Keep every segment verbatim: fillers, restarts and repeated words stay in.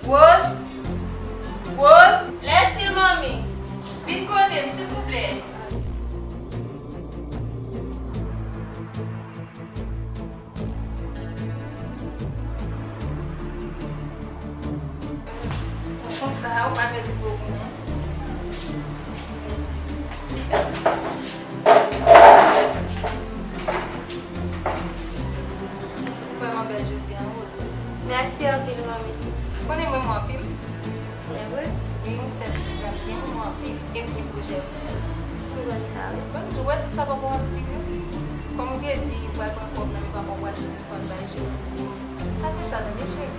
Rose? Rose? Lèt sil, manmi. Vin kote m, silvouplè. Konsa, ou pa pèdi gwo kou, non. Chita. Ou vrèman bèl jodi a, Rose. Mèsi anpil, manmi. Ou konnen m renmen w anpil. Se vre? Wi, yon sèl ti frè m byen renmen w anpil e m gen pwojè pou mwen. Mwen konn sa, wi. Bon, ou wè tout sa papa w ap di yo. Kòm ou te di ou pral pran kòb nan men papa w pou achte telefòn bay Jero. Pa fè sa non, men cheri.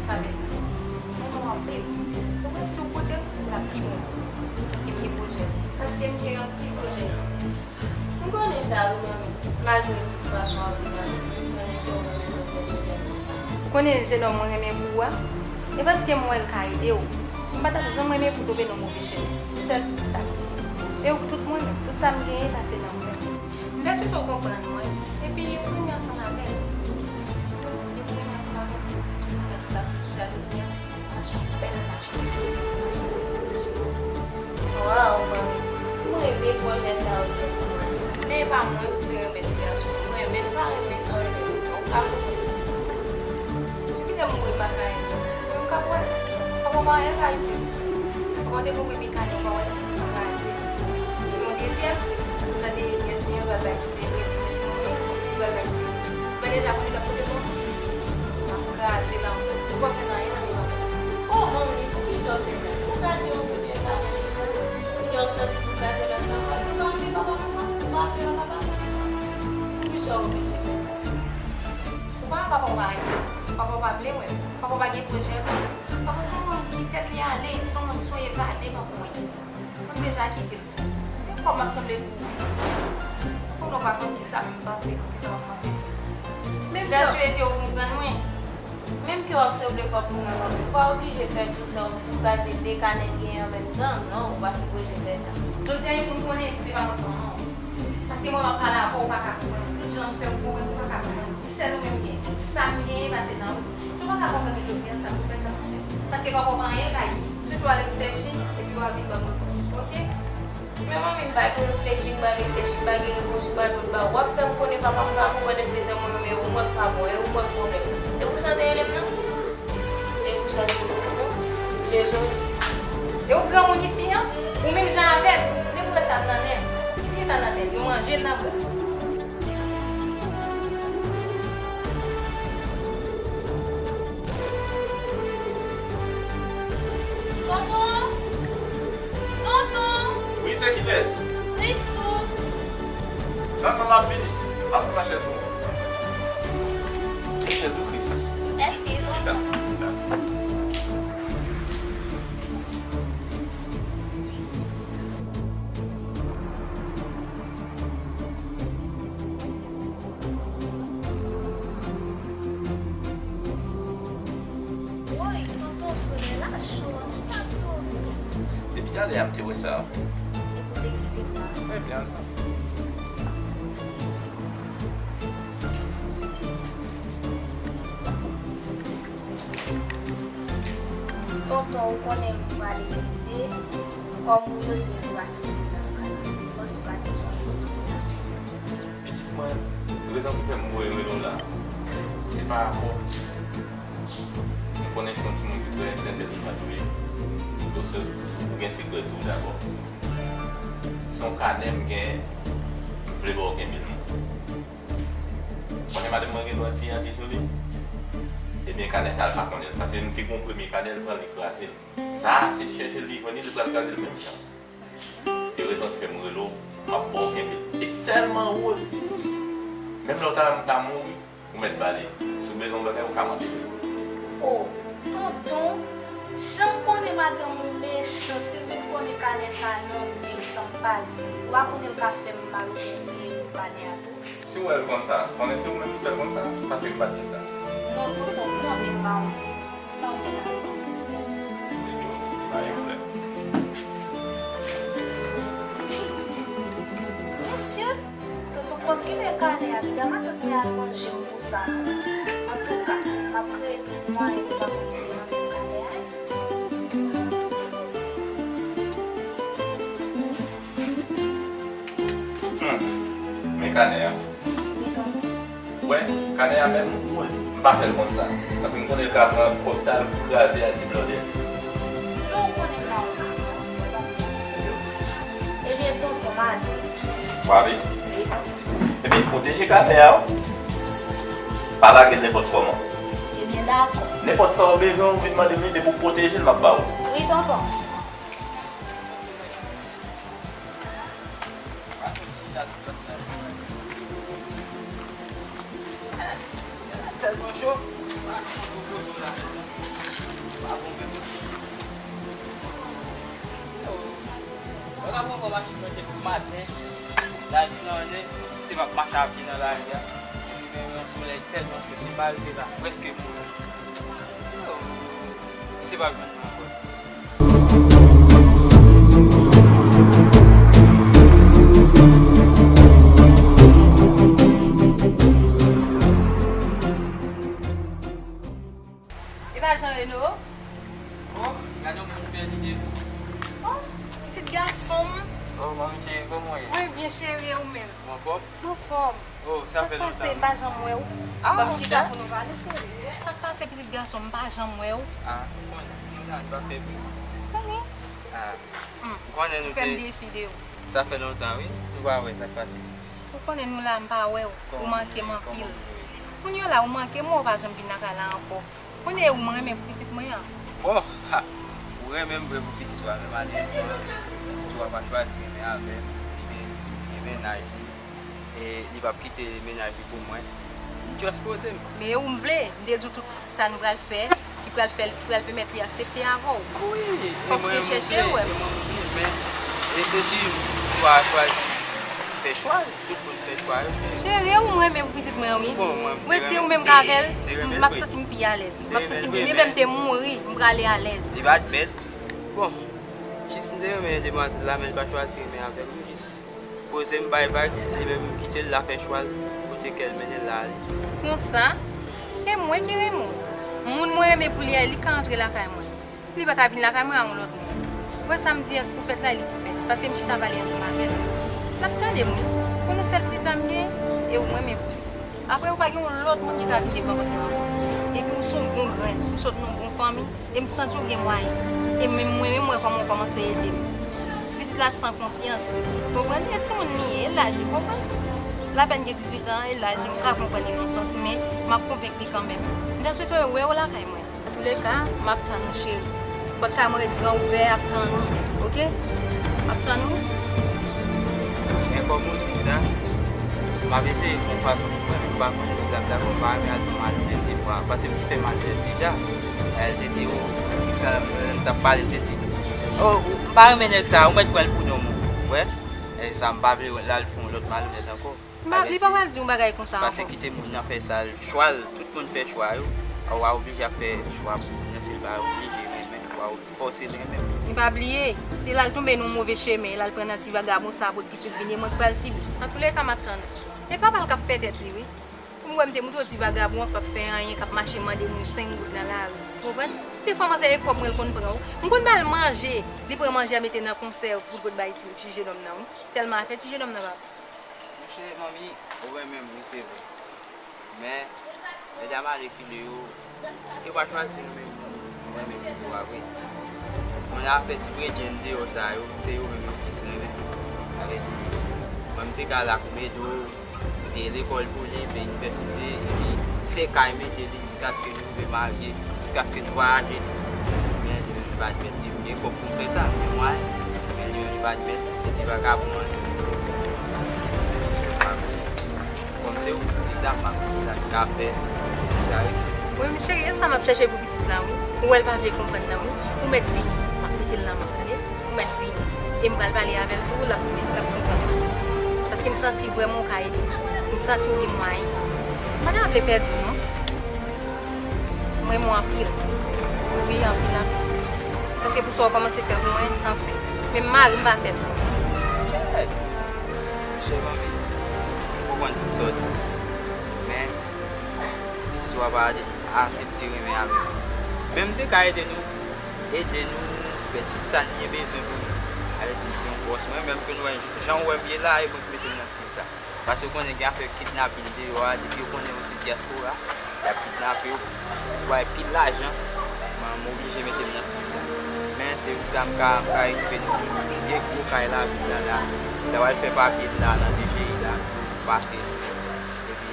Pa fè sa. Mwen renmen w anpil. Ou wè si w koute m, l ap pi bon. Paske m gen pwojè. Paske m gen anpil pwojè. M konnen sa wi, manmi. Malgre tout fason w ap viv avèk mwen, m konnen ke w renmen mwen trè, trè, trè. Ou konnen jenòm mwen renmen pou ou a? E paske m wè l ka ede w. M pa t ap janm renmen pou w tonbe nan move chemen. Sèl pitit ap ede w. E w tout mwen menm, tout sa m genyen pase nan mwen. M ta swete w konprann mwen. Epi ou renmen ansanm avè l. Epi ou renmen ansanm avè l. Malgre tout sa, tout sa jodi a. Waw, manmi, m renmen pwojè sa yo tèt mwen. Men e pa mwen ki pi renmen ti gason. M renmen l, pa renmen sa w renmen. Ou ka mouri. Si w kite m mouri, m pa ka ede w. Mwen m ka pran l. Papa w pa anyen ka itil. Papa w te pran premye kanè w pa wè l, pa kraze. Epi yon dezyèm, ou tande pyès li an pral bay sere, pyès mwen menm, li pral bay sere. Mwen deja konnen l ap pote bon. M ap kraze l ankò. Ou p ap jwenn anyen nan men papa. Oh, manmi, poukisa w fè sa? Ou kraze yon seri de bagay deja. Kounye a w sòti pou w kraze lòt bagay. Ou pa renmen papa w ankò? Ou pa vle wè papa w? Poukisa w oblije fè sa? Ou pa wè papa w pa renmen w? Papa w pa vle wè w? Papa w pa gen pwojè pou ou? Papa w se yon moun ki tèt li ale, se yon moun, se yon evade papa w ye. Mwen deja kite l. Men kòman m ap sanble pou ou? Ou konnen w pa konn kisa m panse, kisa m ap panse. Men m ta swete w konprann mwen. Menm ke w ap sanble kòb pou mwen, manmi, ou pa oblije fè tout sa pou w kraze de kanè m genyen an menm tan. Non, ou pa sipoze fè sa. Jodi a, e pou m konnen, se pa mwen k manman w. Paske mwen m ap pale avè w, ou pa ka konprann. Tout jan m fè w konprann, ou pa ka konprann. Sèl ou menm gen. Tout sa m genyen pase nan ou. Si w pa ka konprann mwen jodi a, sa pou fè tan pou fè. Paske papa w pa anyen k a di. Tout w al reflechi, epi w al vin ban m repons. Oke? Men manmi, m pa gen reflechi, m pa reflechi, m pa gen repons, ou pa dwe ba. W ap fè m konnen papa m pa bon pandan se tan mwen menm, e ou mwen k pa bon, e ou mwen k pwoblèm. E pou sa w te rele m nan? Se pou sa w te rele m nan? Dezole. E ou granmoun isi an? Ou menm jan avè m. Depi w wè sa nan nen m. Ki gentan nan nen m? Yo manje l nan bra. Tonton! Tonton! Wi, se kilès? Ristou! Tann mwen, m ap vini. Ap pran chèz pou mwen. Chèz ou, Kris. Mèsi, tonton. Chita, chita. Woy, tonton, solèy la cho, chita tonbe. Depi talè a m te wè sa. Epi w te kite m la. Ebyen, al. Tonton, ou konnen m pral etidye, kòm ou yo di m pou asire nan kay la. Ou panse w ka di jan etidye la? Pitit mwen, rezon ki fè m voye rele w la, se pa rapò. M konnen se yon timoun ki trè entèlijan tou ye. Ou se, ou gen sekrè tou dabò. Se yon kanè m gen, m vle ba w kenbe l non. Konnen madanm mwen gen dwa tiye atye sou li? Ebyen, kanè sa a, l pa konnen l, paske m te gen yon premye kanè, l pran l, li kraze l. Sa a, si l chèche l, li jwenn li, li pral kraze l menm jan. E rezon ki fè m rele w, m ap ba w kenbe l. E sèlman Rose, menm lè w ta la, m ta mouri, ou mèt ba li. Si w bezwen yon bagay, ou ka mande l. O, tonton, jan m konnen madanm ou mechan, si l vin konnen kanè sa a nan men m san m pa di l, ou pa konnen l ka fè m mal oubyen tiye m pou kanè a tou? Si w wè l konn sa, konnen se ou menm ki fè l konn sa, paske m pa t di sa. Non, tonton, m konnen m pa yon ti moun. Sa w gen la, tonton, se yon ti moun. Pa gen pwoblèm. Mesye, tonton pran kenbe kanè a, piga matant mwen al manje m pou sa non. Antouka, m ap kreye tout mwayen pou m ap eseye rantre kanè a. Kanè a. Ou wè, kanè a menm, mwen, m pa fè l konn sa. Paske m konnen l ka pran kòb sa l kraze a ti blòdè. Non, ou konnen m pa wè konsa. Ebyen, tonton, m ale. W ale? Wi, tonton. Ebyen, pwoteje kanè a, wi. Pa lage l nenpòt kòman. Ebyen, dakò. Nenpòt sa w bezwen, ou vin mande m li, depi w pwoteje l, m ap ba w. Wi, tonton. Tèlman cho. Wè la, mwen wè machin mwen te pou maten, lajounen, te m ap mache a pye nan lari a. Epi men yon solèy tèlman cho, se pa rive la, prèske mouri. Se pa jwenn mwen ankò. E pa Jean Reno? Oh, gade yon moun bèl ide. Oh, pitit gason m. Oh, manmi cheri, kòman w ye? Mwen byen, cheri, e ou menm? Ou anfòm? M anfòm. Oh, sa fè lontan. Sa k pase, m pa janm wè w. Ah, m ap chita pou nou pale, cheri. Sa k pase, pitit gason m, m pa janm wè w. Ah, ou konnen, nou la, nou pa fè bri. Zanmi. Ah, hmm. Ou konnen nou te. Ou fè m desi de ou. Sa fè lontan, wi. Nou pa wè, sa k pase. Ou konnen nou la, m pa wè w. Ou manke m anpil. Kounye a la, ou manke m, ou pa janm vin lakay la ankò. Kounye a, ou m renmen pou pitit mwen an. Bon, ha, ou renmen m vre pou pitit ou a, men malerezman, pitit ou a pa chwazi renmen avè m, li gen, li gen mennaj li, e li p ap kite mennaj li pou mwen. Li just poze m. Men e ou m vle, m te di w tout sa nou pral fè, ki pral fè, ki pral pèmèt li aksepte avè w. Wi, e mwen menm m vle, e mwen menm m vle, men e se si ou a chwazi fè chwa l. Tout moun fè chwa yo, men. Cheri, ou m renmen pou pitit mwen, wi. Bon, mwen, m te renmen l. Mwen, si ou menm k avè l, m ap santi m pi alèz. M ap santi m pi, menm lè m te mouri, m prale alèz. Li pa t bèt. Bon, jis m te renmen demwazèl la, men l pa chwazi renmen avè m. M jis poze m bay vag, li menm m kite l la fè chwa l, kote kè l mennen l la ale. Konsa, e mwen ki renmen w. Moun mwen renmen pou li a, li ka antre lakay mwen. Li pa ka vin lakay mwen a yon lòt moun. Ou wè sa m di a pou fèt la, li pou fèt. Paske m chita pale ansanm avè l. L ap tande m, wi. Pou nou sèl pitit la m gen, e ou mwen menm pou li. Apre, ou pa gen yon lòt moun ki ka vin devan kòt mwen ankò. Epi ou se yon bon grenn, ou sot nan yon bon fanmi, e m santi w gen mwayen. E menm mwen menm, mwen kòman w kòmanse ede m. Ti pitit la san konsyans. Konprann? E timoun li ye, e laj li, konprann? L apèn gen dizuit an, e laj li, m ka konprann inosans li, men m ap konvenk li kanmenm. M ta swete wè w lakay mwen. Antouleka, m ap tann ou, cheri. Pòt kay mwen ret gran ouvè, ap tann ou, oke? M ap tann ou. Men kòm ou di m sa, m ap eseye yon fason pou mwen, men m pa konnen si l ap dakò, m pa renmen al nan malonèt defwa, paske m te fè malonèt deja. Lè l te di, o, sa, lè n t ap pale, l te di, o, m pa renmen nèg sa, ou mèt pran l pou nonm ou, ou wè? E sa, m pa vle l al fè yon lòt malonèt ankò. M pa, li pa pral di yon bagay konsa ankò. Pase kite moun nan fè sa l, chwa l, tout moun fè chwa yo. Ou pa oblije ap fè chwa pou moun nan, si l pa oblije renmen, ou pa fòse l renmen w. Li pa bliye, si l al tonbe nan yon move chemen, l al pran nan ti vagabon sa, pot pitit vini, mwen k pral sibi. Antouleka, m ap tann ou. E papa l k ap fè tèt li, wi. Ou wè m te montre w ti vagabon an k p ap fè anyen, k ap mache mande moun senk goud nan lari. Ou konprann? Defwa manzè e kòb mwen l konn pran, wi. M konn ba l manje, li pran manje a mete nan konsèv pou l pot bay ti, ti jenòm nan, wi. Tèlman afè ti jenòm nan, papa. Monchè, manmi, ou renmen m, wi, se vre. Men, medam ale file yo, yo pa chwazi nou menm, nou renmen file yo a vre. Moun afè ti bredjenn deyò sa yo, se yo menm yo plis renmen. Sa vle di, mwen m te ka la pou m ede w, peye lekòl pou li, peye inivèsite, epi fè kay mete li jiskaske nou rive marye, jiskaske nou vwayaje tou. Men li menm li pa t mèt li, m gen kòb pou m fè sa, m gen mwayen, men li menm li pa t mèt, se ti vagabon an. Kòm se ou ki di sa, m pa konn sa ki ka fè pou sa rete. Wi, men cheri, e sa m ap chèche pou pitit la, wi. Ou wè l pa vle konprann nan, wi. Ou mèt vini, m ap mete l nan men w, tande? Ou mèt vini. E m pral pale avè l tou, l ap, l ap konprann. Paske m santi vrèman ou ka ede m. M santi ou gen mwayen. M pa ta vle pèdi w, non. M renmen w anpil. Wi, anpil, anpil. Paske pou sa w kòmanse fè pou mwen, anfen. Menm mari m pa fè l. Kèt! Monchè, manmi, m konprann tout sa w di. Men, pitit ou a pa aksepte renmen avè m. Men m te ka ede nou, ede nou fè tout sa n gen bezwen pou nou. Ale di m se yon bòs mwen, menm ke nou wè jan w wè m ye la, e mwen ki mete m nan stil sa. Paske w konnen gen afè kidnapin deyò a, depi yo konnen ou se dyaspora, y ap kidnape w, bay pil lajan, m, m oblije mete m nan stil sa. Men se pou sa m ka, m ka rive nou gen gwo kay lavil la, la, m ta pral fè papye m la nan D G I la, pou pase, epi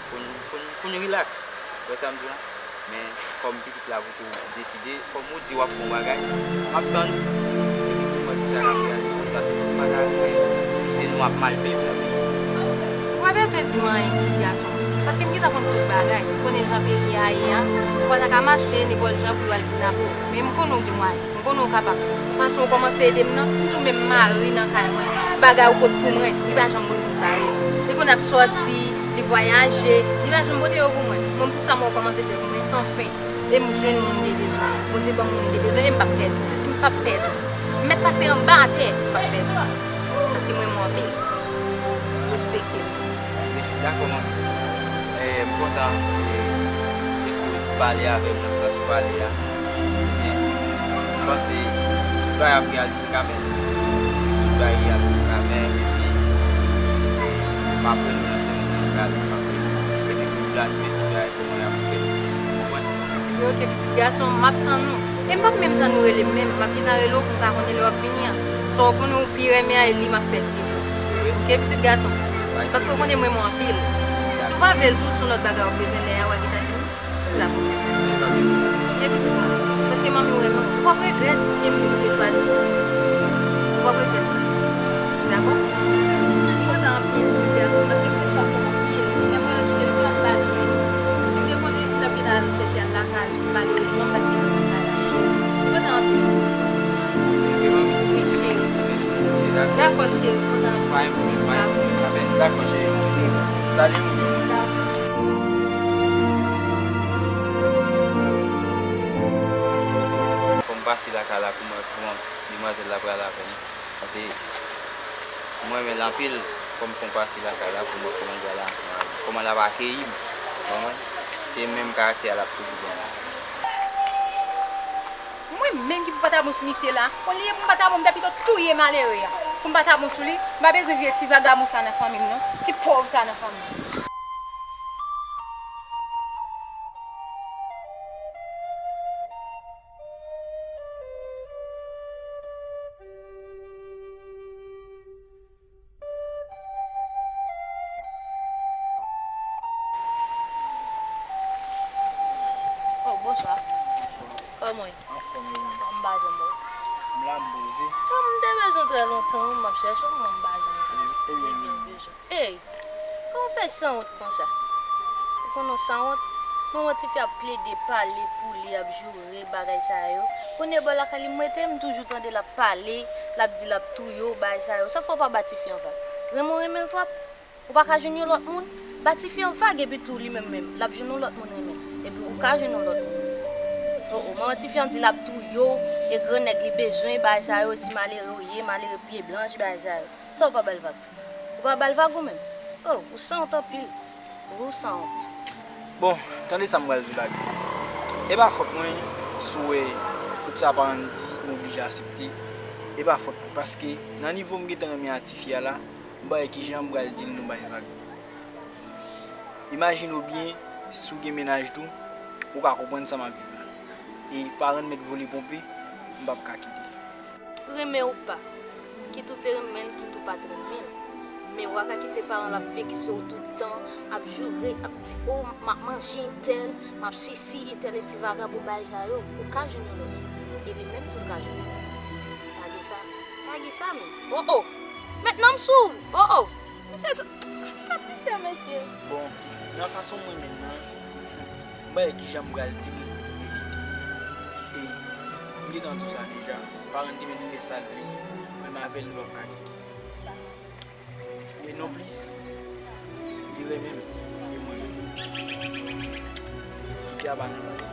pou n, pou n, pou n rilaks. Ou wè sa m di w la? Men kòm pitit la pou tou deside, kòm ou di w ap fè yon bagay, m ap tann. Epi pou m wè kisa k ap reyalize, paske m pa ta renmen kite nou ap mal viv nan peyi. Ou pa bezwen di m anyen, pitit gason m, paske m gentan konn tout bagay. M konnen jan peyi a ye a, ou pa ta ka mache nenpòt jan pou yo al kidnape w. Men m konnen w gen mwayen. M konnen w kapab. Fason w kòmanse ede m nan, m di w menm mari nan kay mwen, bagay ou pot pou mwen, li pa janm pote m sa yo. Li konn ap sòti, li vwayaje, li pa janm pote yo pou mwen. Mwen, pou sa mwen w kòmanse fè pou mwen, anfen. E m jwenn moun m te bezwen. Bondye ban m moun m te bezwen, e m p ap pèdi w. Se si m p ap pèdi w. M mèt pase anba atè, m p ap pèdi w. Paske m renmen w anpil. Respekte m. Dakò, manmi. Eh, m kontan, eh, deske w pale avè m nan sans ou pale a. Ebyen, m panse tout bagay ap reyalize kanmenm. Tout bagay reyalize kanmenm, epi, eh, m ap rele w nan senk minit, m ap rele w. Epi pou w planifiye tout bagay, kòman y ap fè. Ou konprann? Ebyen, oke, pitit gason m, m ap tann ou. E m p ap menm tann ou rele m menm, m ap gentan rele w pou m ka konnen lè w ap vini an. Sa w konnen ou pi renmen an, e li m ap fè l. Oke, pitit gason. Paske w konnen m renmen w anpil. Si w pa vle l tou, se yon lòt bagay w ap bezwen lè a, w a gentan di m. Sa pou fè. Oke, pitit mwen. Paske manmi w renmen w. Ou p ap regrèt ke m te kite chwazi sa. Ou p ap regrèt sa. Dakò? M kontan anpil, pitit gason, paske m te swa pou w anpil. Lè m rele sou telefòn, m pa jwenn ou. Si m te konnen, m t ap gentan al chèche al lakay ou. Malerezman, m pa t gen lòt moun nan lache. M kontan anpil, pitit. Wi, cheri. Dakò, cheri, m kontan anpil. Pa gen pwoblèm, pa gen pwoblèm. Dakò, cheri. Salye moun yo. Dakò. Fò m pase lakay la pou mwen pran demwazèl la pral avè m. Paske mwen renmen l anpil, fò m fè yon pase lakay la pou m wè kòman l pral ansanm avè m, kòman l ap akeyi m, ou konprann? Se menm karaktè a l ap toujou ban m. Mwen menm ki pou pa ta bon sou misye la, konn li ye pou m pa ta bon, m ta pito touye malere a. Pou m pa ta bon sou li, m pa bezwen vye ti vagabon sa nan fanmi m non, ti pòv sa nan fanmi m. Oh, bonswa. Kòman w ye? Anfòm, e ou menm? M pa janm wè w. M la, m poze. Oh, m te bezwen w trè lontan, wi, m ap chèche w, mwen m pa janm wè w. E, e ou menm? Ey, kòman w fè sanwont konsa? Ou konnen w sanwont? Manman tifi ap plede pale pou li, ap joure bagay sa yo. Kounye a bò lakay li m rete, m toujou tande l ap pale, l ap di l ap touye w, bagay sa yo. Sa fè w pa ba tifi an vag? Renmen w renmen l twòp. Ou pa ka jwenn yon lòt moun? Ba tifi an vag epi tou li menm menm, l ap jwenn yon lòt moun renmen. Epi ou ka jwenn yon lòt moun. Oh, oh, manman tifi an di l ap touye w, e grannèg li bezwen, bagay sa yo, ti malere w ye, malere pye blanch, bagay sa yo. Sa w pa ba l vag? Ou pa ba l vag ou menm? Oh, ou sanwont anpil. Wi, ou sanwont. Bon, tande sa m pral di w la byen. E pa fòt mwen si w wè tout sa paran m di, m oblije aksepte. E pa fòt mwen, paske nan nivo m gentan renmen a tifi a la, m pa wè kijan m pral di l nou bay vag. Imajine w byen, si w gen mennaj tou, ou ka konprann sa m ap viv la. E paran m mèt vole ponpe, m p ap ka kite l. Renmen ou pa, kit ou te renmen l, kit ou pa t renmen l. Men w pa ka kite paran l ap vekse w tout tan, ap joure, ap di, "O, m ap manje entèl, m ap sesi entèl, e ti vagabon bagay sa yo." Ou ka jwenn yon lòt. E li menm tou l ka jwenn yon lòt. Lage sa. Lage sa, men. O, o! Mentnan m sou ou! O, o! Mesye sa, gad misye, mesye. Bon, nan fason mwen menm nan, m pa wè kijan m pral di l, e m gentan di w sa deja, paran m te mèt fè sa l vle, mwen menm avè l nou p ap ka kite. E nonplis, li renmen m, e mwen renmen l. Kite a pa nan pase.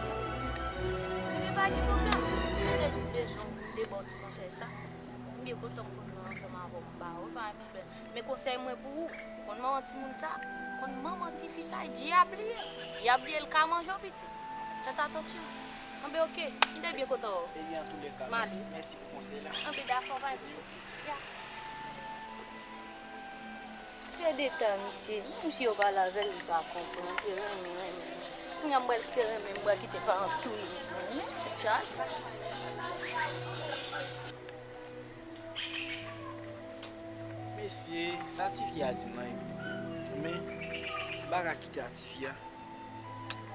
Ebyen pa gen pwoblèm, mwen te jis bezwen w de ba w ti konsèy sa. M byen kontan m kontre ansanm avè w, m ba w, pa gen pwoblèm. Men konsèy mwen pou ou, ou konn manman timoun sa, ou konn manman tifi sa, dyab li ye. Dyab li ye, l ka manje w pitit. Fèt atansyon. Anben oke, m te byen kontan wè w. Ebyen, antouleka, mèsi, mèsi pou konsèy la. Anben dakò, pa gen pwoblèm. Ya. Gade eta misye, menm si yo pale avè l, li pa konprann, li renmen, renmen. Kounye a m pral kite renmen, m pral kite pa antre. Tchak. Mesye, sa tifi a di m lan, men m pa ka kite a tifi a.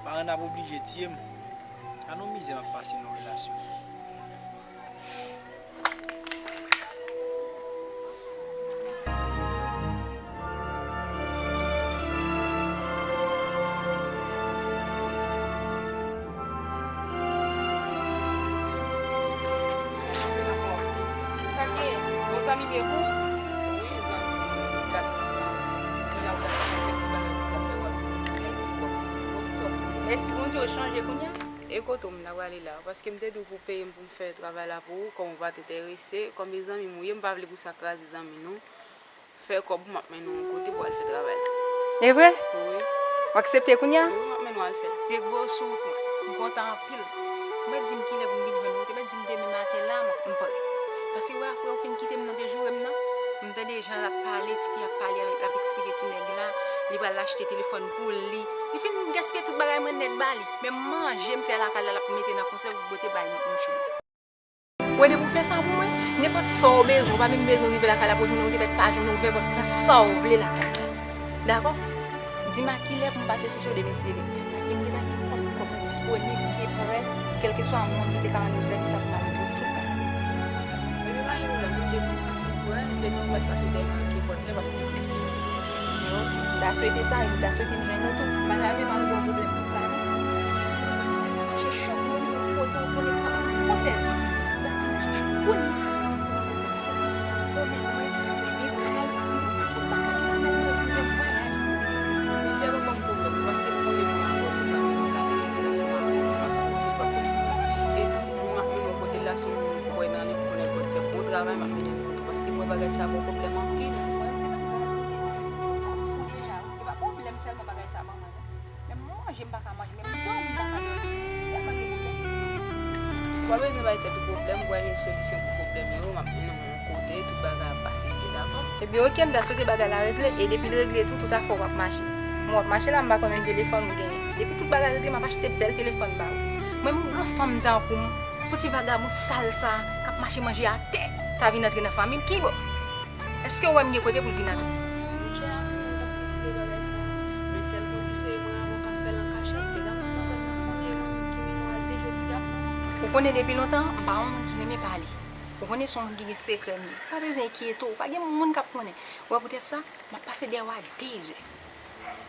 Paran n ap oblije tiye m. Gad on mizè m ap pase nan relasyon. Sa k genyen? Bon zanmi m ye pou? Wi, zanmi m. Gad, kounye a w gad se ti bagay konsa fè w ap vin. Mèsi Bondye, w chanje kounye a? E kote w m ta prale la? Paske m te di w pou w peye m pou m fè travay la pou ou, kòm ou pa t enterese, kòm e zanmi m ou ye, m pa vle pou sa kraze zanmi nou. Fè kòb ou, m ap mennen w yon kote pou w al fè travay la. E vre? Wi. W aksepte kounye a? Wi, m ap mennen w al fè. Te gwo sou wout mwen. M kontan anpil. Ou mèt di m kilè pou m vin jwenn ou. Ou te mèt di m demen maten la, m ap, m prè. Paske wè, apre ou fin kite m nan, te joure m nan. M tande jan l ap pale, tifi ap pale avèk, l ap eksplike ti nèg la. Li pral achte telefòn pou li. Li fin gaspiye tout bagay mwen nèt ba li. Menm manje m fè lakay la, l ap mete nan konsèv pou pote bay mouche m. Wè depi w fè sa pou mwen, nenpòt sa w bezwen, ou pa menm bezwen rive lakay la pou w jwenn, ou te mèt pa jwenn ouvè pòt nan sa w vle lakay la. Dakò? Di m a kilè pou m pase chèche w demen si se vre. Paske m gentan gen kòb, kòb mwen disponib, m te prè, kèlkeswa moun ki te ka rann m sèvis la pou m al mete w tout bagay. Ebyen pa gen pwoblèm, depi w santi w prè, depi w mèt pase dèyè m a ke pòt la, paske m disponib. Yo, m ta swete sa, yo, m ta swete m jwenn nou tou. M pa ta vle m al gen yon pwoblèm pou sa, non. Mache chòk mwen, mwen kote w konnen pa ban m bon sèvis. M ta vin mache chòk kounye a. Paske m se yon pwoblèm, mwen, mwen gen kay, mwen gen tout bagay, mwen menm mwen, mwen vwayaj. Misye ap ban m pwoblèm, paske l konnen mwen avè w, zanmi, nou ta gen yon ti relasyon avè w, m ap soti, l p ap konn. E tou, mwen ap mennen w kote l la, se yon moun kwè nan li pou nenpòt lè. Pou travay, m ap mennen l kote w, paske mwen bagay sa bon pwoblèm anpil. Mwen, se pa travay, se yon pwoblèm. Ou ap fou deja, wi. E pa pwoblèm sèlman bagay sa ban mwen, non. Menm manje, m pa ka manje, menm dòmi, m pa ka dòmi. Tèlman gen pwoblèm. Ou pa bezwen bay tèt ou pwoblèm, ou pral jwenn solisyon pou pwoblèm yo, m ap mennen w yon kote, tout bagay ap pase byen, dakò? Ebyen, oke, m ta swete bagay la regle, e depi l regle tou, tout afè w ap mache. Mwen w ap mache la, m pa konnen telefòn ou genyen. Depi tout bagay regle, m ap achte bèl telefòn ba ou. Mwen, m gran fanm tankou m, pou ti vagabon sal sa, k ap mache manje atè, ta vin antre nan fanmi m, ki bò? Èske w wè m gen kote pou l vin atè? Monchè, a konnen m t ap retire bagay sa a. Men sèl kondisyon e mwen avè w k ap fè l an kachèt, depi lontan m konnen e mwen menm ki mennen w al deje ti gason an. Ou konnen depi lontan, m pa yon moun ki renmen pale. Ou konnen se yon moun ki gen sekrè m ye. Pa bezwen enkyete w, pa gen moun k ap konnen. Ou wè poutèt sa, m ap pase dèyè w a dezè.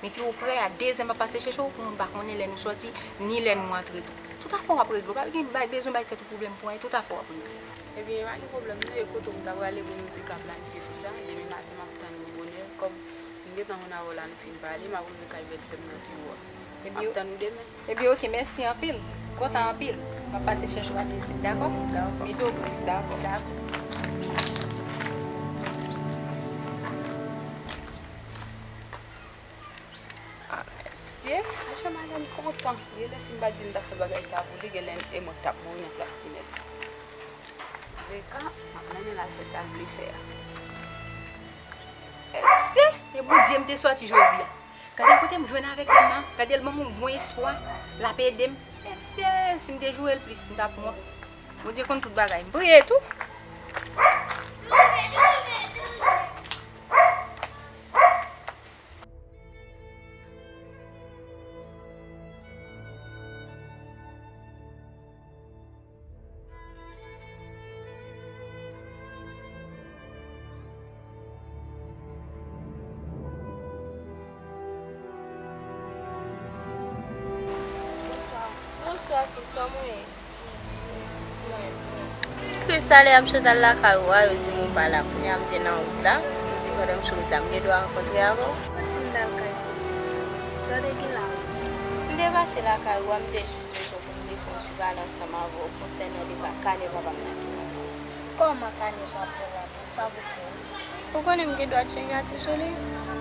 Mete w prè a dezè, m ap pase chèche w pou moun pa konnen lè nou sòti, ni lè nou antre tou. Tout afè w ap regle, w pa gen bay, bezwen bay tèt ou pwoblèm pou anyen, tout afè w ap regle. Ebyen, pa gen pwoblèm non, e kote w m ta prale pou nou te ka planifye sou sa, demen maten m ap tann ou bonè, kòm m gentan konn avè w la nou fin pale, m ap rive kay bèlsè m nan pi wo a. M ap tann ou demen. Ebyen, oke, mèsi anpil. Kontan anpil. M ap pase chèche w a tout de suite, dakò? Dakò. Mete w prè. Dakò. Dakò. Ah, mesye, mesye madanm kontan. Genlè si m pa t di m t ap fè bagay sa pou li, genlè e mwen k t ap mouri nan plas ti nèg la. Reka, m ap mennen l al fè sa l vle fè a. Mesye, e Bondye m te sòti jodi a. Gade kote m jwenn avèk dam nan, gade l ban m yon bon espwa, l ap ede m. Mesye, si m te joure l plis, m t ap mò. Bondye konn tout bagay. M priye tou. Bonswa. Bonswa, fi, kòman w ye? Kris, talè a m sot al lakay ou a, yo di m ou pa la. Kounye a m te nan wout la, m di pandan m sou wout la, m gen dwa rankontre avè w? Ou di m t al kay kouzen. Sa w te gen la, Rosie? M te pase lakay ou a, m te jis bezwen pou m te fè yon ti pale ansanm avè w konsènan de pa, kanè papa m nan ki mouri. Kòman kanè papa w la? Sa pou fè? Ou konnen m gen dwa tchenga ti sou li.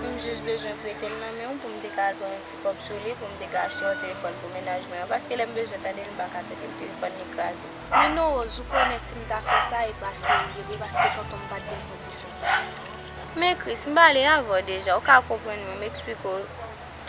M jis bezwen prete l nan men w pou m te ka al pran yon ti kòb sou li, pou m te ka achte yon telefòn pou mennaj mwen an, paske lè m bezwen tande l, m pa ka tande l, telefòn li kraze. Men non, Rose, ou konnen si m ta fè sa, e pa serye vre, paske tonton m pa t gen kondisyon sa. Men Chris, m pale avè w deja, ou ka konprann mwen, m eksplike w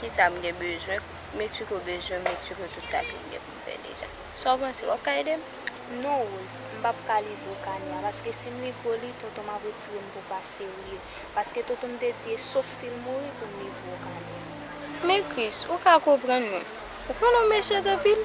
kisa m gen bezwen, m eksplike w bezwen, m eksplike w tout sa ke m gen pou m fè deja. Sa w panse, w ap ka ede m? Non, Rose, m p ap ka livre w kanè a, paske si m livre w li, tonton m ap retire m pou pa serye. Paske tonton m te di, e sof si l mouri pou m livre w kanè a. Men Chris, ou ka konprann mwen. Ou konnen w mechan anpil.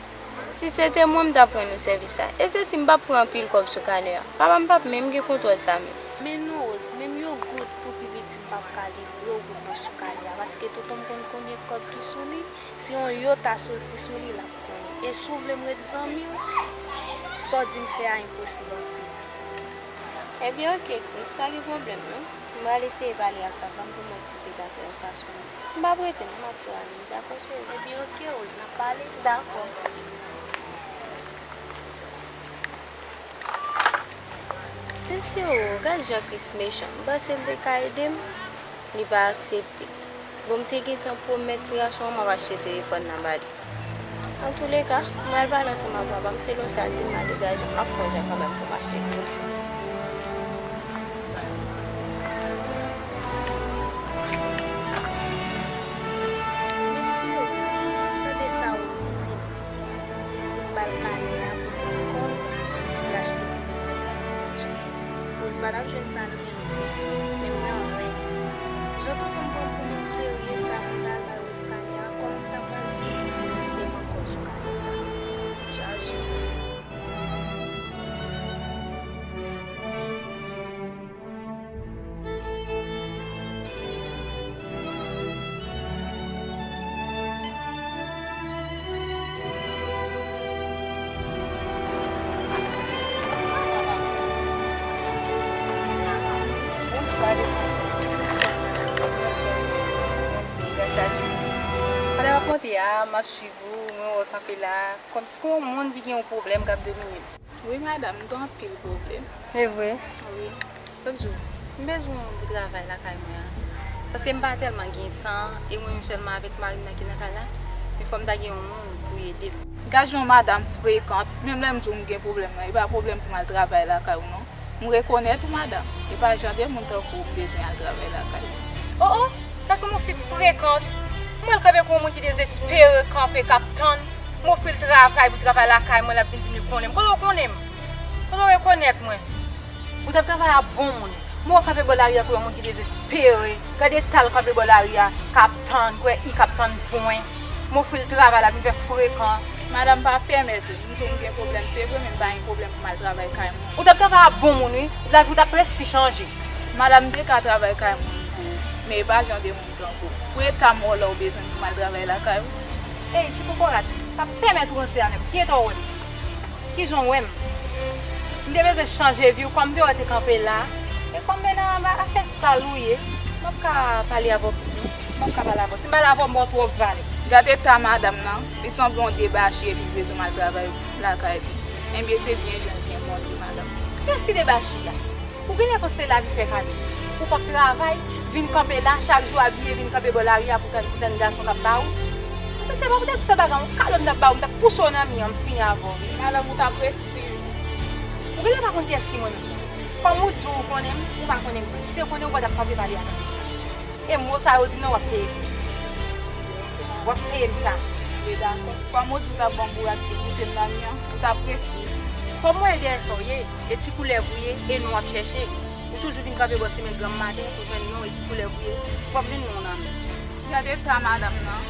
Si se te mwen, m t ap rann ou sèvis la. E se si m p ap pran anpil kòb sou kanè a. Papa m p ap menm gen kontwòl sa menm. Men non, Rose, menm yon goud pou pi piti m p ap ka livre w pou pran sou kanè a. Paske tonton m konn konbyen kòb ki sou li. Si yon yo ta soti sou li, l ap konnen. E si w vle m ret zanmi w, sa w di m fè a enposib anpil. Ebyen, oke, Chris, pa gen pwoblèm, non. M pral eseye pale ak papa m pou m wè si l te ka fè yon fason. M p ap rete, non, m ap tou ale, dakò, cheri? Ebyen, oke, Rose, n ap pale. Dakò. Mesye o, gad jan Chris mechan. M panse l te ka ede m, li pa aksepte. Bon, m te gentan pwomèt ti gason an m ap achte telefòn nan ba li. Antouleka, m pral pale ansanm ak papa m, selon sa l di m, m a degaje m, m ap fè yon jan kanmenm pou m achte telefòn. Mesye, tande sa Rose di m. Pou m ba l kanè a pou l pran kòb pou l achte telefòn nan menaj li. Rose pa t ap jwenn sa nan men m ditou, menm nan rèv. Jan tonton m pran m pou moun serye sa pou l al bay Rose kanè a, kòman m ta pral di l pou Rose te pran kòb sou kanè sa? Tèt chaje. Pandan w ap monte a, m ap swiv ou, mwen wè w kanpe la, kòmsi gon moun ki gen yon pwoblèm k ap domine l. Wi, madanm, m gen anpil pwoblèm. E vre? Wi. Lòt jou, m bezwen w pou travay lakay mwen an. Paske m pa tèlman gen tan, e mwen menm sèlman avèk mari m nan ki nan kay la. Men fò m ta gen yon moun pou ede m. Gad jan madanm frekan, menm lè m di w m gen pwoblèm nan, e pa pwoblèm pou m al travay lakay ou non. M rekonèt ou, madanm. E pa jan de moun tankou w m bezwen al travay lakay. O, o! Gad kòman yon fi frekan! M wè l kanpe kou yon moun ki dezespere kanpe, k ap tann. M ofri l travay pou l travay lakay mwen, l ap vin di m li konnen m. Kote w konnen m? Kote w rekonèt mwen? Ou t ap travay ak bon moun. M wè w kanpe bò lari a kou yon moun ki dezespere. Gad eta l kanpe bò lari a, k ap tann, kwè i k ap tann pwen. M ofri l travay, l ap vin fè frekan. Madanm, pa pèmèt ou. M di w m gen pwoblèm, se vre, men m pa gen pwoblèm pou m al travay kay moun. Ou t ap travay ak bon moun, wi. Lavi w t ap resi chanje. Madanm, m te ka travay kay moun pou ou, men e pa jan de moun tankou w. Pou eta m wè w la w bezwen pou m al travay lakay ou. Ey, ti kokorat, pa pèmèt ou ranse avè m. Ki eta w wè m? Kijan w wè m? M te bezwen chanje vi w, kòm m te wè w te kanpe la. E kòm m nan afè sal ou ye, m p ap ka pale avè w plis non. M p ap ka pale avè w. Si m pale avè w, m ba w twòp valè. Gad eta madanm nan, li sanble yon debachi epi l bezwen m al travay lakay li. Enben, se byen jwenn byen kondi, madanm. Kiyès ki debachi a? Ou genlè panse lavi fèk ale. Ou p ap travay, vin kanpe la, chak jou abiye, vin kanpe bò lari a pou tann, pou tann gason k ap ba ou. Ou santi se pa poutèt ou se bagay, yon kalòt m t ap ba ou, m t ap pouse w nan mi an, m fini avè w. Madanm, ou t ap resi. Ou genlè pa konn kiyès ki mwen menm. Kòm ou di ou konnen m, ou pa konnen m vre. Si w te konnen, ou pa t ap kanpe pale avè m konsa. E mo sa yo di m nan, w ap peye m. W ap peye m sa. Li dakò. Kòm ou di w t ap ban m bourad pou pouse m nan mi an, ou t ap resi. Kòm mwen dèyè sa w ye, e ti koulèv ou ye, e nou w ap chèche. Ou toujou vin kanpe bò chimen granm maten pou jwenn nou, e ti koulèv ou ye, w ap jwenn nou nan mi. Gad eta madanm nan.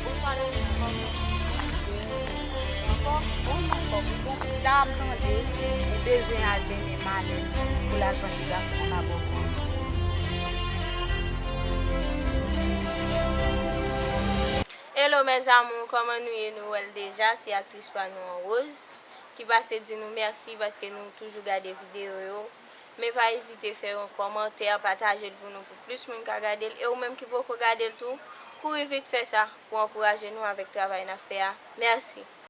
Bonswa, Lena, kòman w ye? Anfòm? Wi, m anfòm. Bon, sa m tande, ou bezwen al mennen Malèn pou l al jwenn ti gason an ka bò kò. Hello mes amours, kòman nou ye? Nou wè l deja, se aktris pa nou an, Rose, ki pase di nou mèsi paske nou toujou gade videyo yo. Men pa ezite fè yon kòmantè, pataje l pou nou, pou plis moun ka gade l. E ou menm ki poko gade l tou, kouri vit fè sa pou ankouraje nou avèk travay n ap fè a. Mèsi.